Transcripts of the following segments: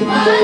Bye.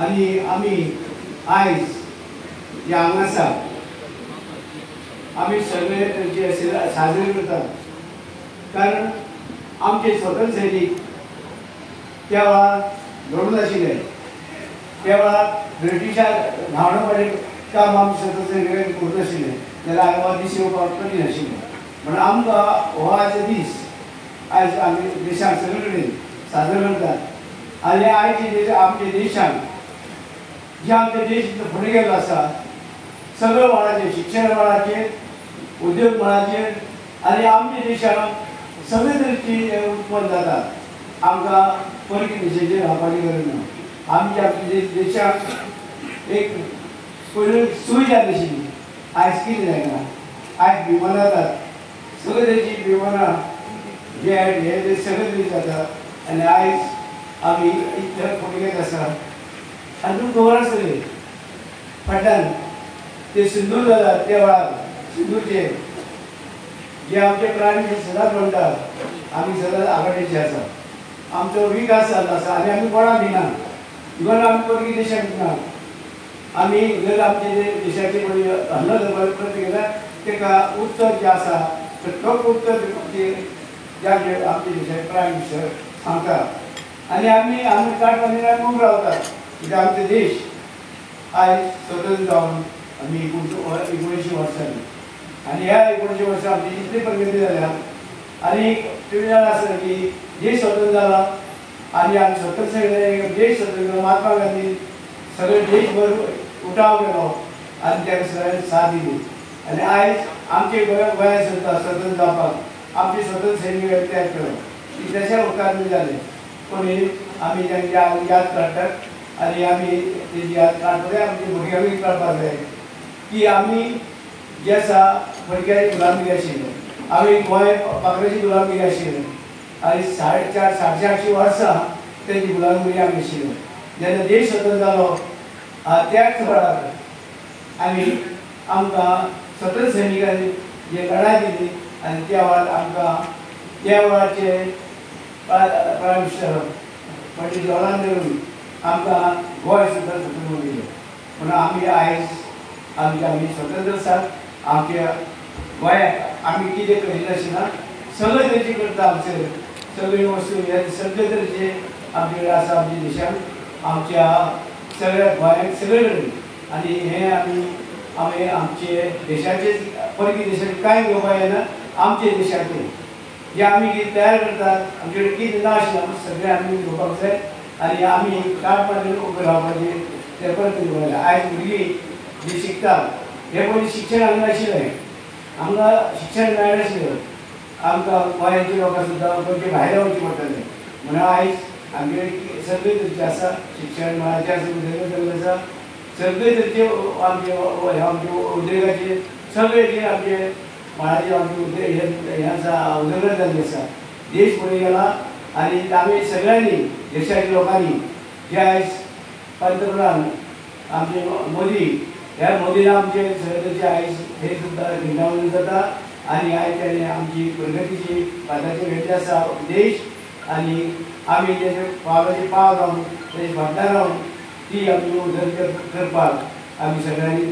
आनी आमी आयज जे हांगा आसा आमी सगळे जे साजरे करतात, कारण आमचे स्वतंत्र सैनीक त्या वेळार लढून आशिल्ले. त्या वेळार ब्रिटिशांक धांवडपाचें काम आमचे स्वतंत्र सैनिकांनी करूंक नाशिल्लें, जाल्यार हो दीस येवपाक कठीण आशिल्लें. म्हणून आमकां हो आयचो दीस आयज आमी देशांत सगळे कडेन साजरो करतात. आनी आयचे आमच्या देशांत जे आमचे देश फुडें गेल्लो आसा सगळ्या मळाचेर, शिक्षण मळाचेर, उद्योग मळाचेर, आनी आमच्या देशांत सगळे तरेची उत्पन्न जाता. आमकां परकी देशाचेर रावपाची गरज ना. आमच्या देशांत एक पयलीं सूय जाय आशिल्ली, आयज कितें जायना. आयज विमानां जातात, सगळे तरेची विमानां जेट हे सगळे तरेचे जाता. आनी आयज आमी इतले फुडें गेले आसा. आनी तुमकां खबर आसतलें फाटल्यान ते सिंदूर जाला त्या वेळार सिंदूरचे जे आमचे प्राणी सदांच म्हणटात आमी सदांच आघाडीचे आसा. आमचो विकास जाल्लो आसा आनी आमी कोणाक दिना, इवन आमी परकी देशाक दिना. आमी जर आमचे देशाचे कोणी हल्लो करपाक प्रयत्न केल्यार ताका उत्तर जें आसा तर तो उत्तर दिवपाचें जे आमच्या देशाचे प्रायम मिनिस्टर सांगता. आनी आमी आमी काट बांदिना आमी उबो रावतात, कित्याक आमचो देश आयज स्वतंत्र जावन आमी 79 वर्सांनी आनी ह्या 79 वर्सां आमची इतली प्रगती जाल्या. आनी तुमी जाणा आसता की देश स्वतंत्र जाला आनी आमी स्वतंत्र सैनिक देश स्वतंत्र महात्मा गांधी सगळे देशभर उठाव केलो आनी ताका सगळ्यांनी साथ दिली. आनी आयज आमचे गोंयांत सुद्दां स्वतंत्र जावपाक आमचे स्वतंत्र सैनिक तयार केलो. कितल्याशा उपकार जाले कोणी आमी तांची याद काडटात आनी आमी तेजी याद काडपाक जाय, आमच्या भुरग्यांकूय काडपाक जाय की आमी जे आसा भुरग्यांची गुलामगिरी आशिल्ले, आमी गोंय पाकराची गुलामगिरी आशिल्ले आनी 450 साडेचारशीं वर्सां तेजी गुलामगिरी आमी आशिल्ले. जेन्ना देश स्वतंत्र जालो त्याच वेळार आमी आमकां स्वतंत्र सैनिकांनी जे लढाय दिली आनी त्या वेळार आमकां त्या वेळाचे प्रायम मिनिस्टर पंडित जवाहरलाल नेहरू आमकां गोंय सुद्दां स्वतंत्र दिलें. म्हणून आमी आयज आमचे आमी स्वतंत्र आसात. आमच्या गोंयाक आमी कितें करिनासतना सगळे तरेचे करता, आमचे सगळी वस्तू हे सगळे तरेचे आमचे कडेन आसा आमच्या देशांत, आमच्या सगळ्या गोंयांत सगळे कडेन. आनी हें आमी आमी आमचे देशाचे परकी देशाचे कांय घेवपाक येना, आमचे देशाचे जे आमी कितें तयार करतात आमचे कडेन कितें ना आशिल्लें सगळें आमी घेवपाक जाय आनी आमी काडपाचेर उबे रावपाचें तें परत घेवपाक जाय. आयज भुरगीं जी शिकतात हे पयलीं शिक्षण हांगा नाशिल्लें, आमकां शिक्षण मेळनाशिल्लें, आमकां गोंयांचे लोकां सुद्दां गोंयचे भायर वचचें पडटालें. म्हणून आयज आमचे सगळे तरेचें आसा शिक्षण मळाचें आसा, उदरगत जाल्लें आसा, सगळे तरेचे आमचे आमचे उद्देगाचे सगळे जे आमचे मळाचे आमचे उद्देग हे आसा उदरगत जाल्ली आसा. देश फुडें गेला आनी आमी सगळ्यांनी देशाच्या लोकांनी जे आयज पंतप्रधान आमचे मोदी ह्या मोदीन आमचे सगळे आयज हे सुद्दां गिंडावून जाता आनी आयज ताणें आमची प्रगतीची पाताची भेटली आसा देश आनी आमी तेजे पावलाचे पाव रावन तेजे फाटल्यान रावन ती आमची उदरगत करपाक आमी सगळ्यांनी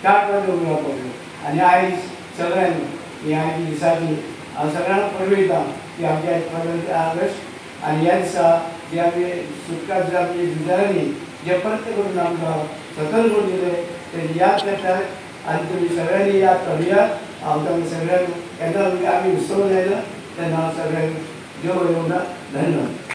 ताटपाक उबे रावपाक जाय. आनी आयज सगळ्यांनी ही आयज दिसाची हांव सगळ्यांक परबी दिता की आमची आयज 15 ऑगस्ट आनी ह्या दिसा जे आमी सुटका जे आमचे झुजाऱ्यांनी जे परत करून आमकां स्वतंत्र करून दिले तेजी याद करतात आनी तुमी सगळ्यांनी याद करुया. हांव तांकां सगळ्यांक केन्ना आमी उत्सव जायना तेन्ना हांव सगळ्यांक देव बरें. धन्यवाद.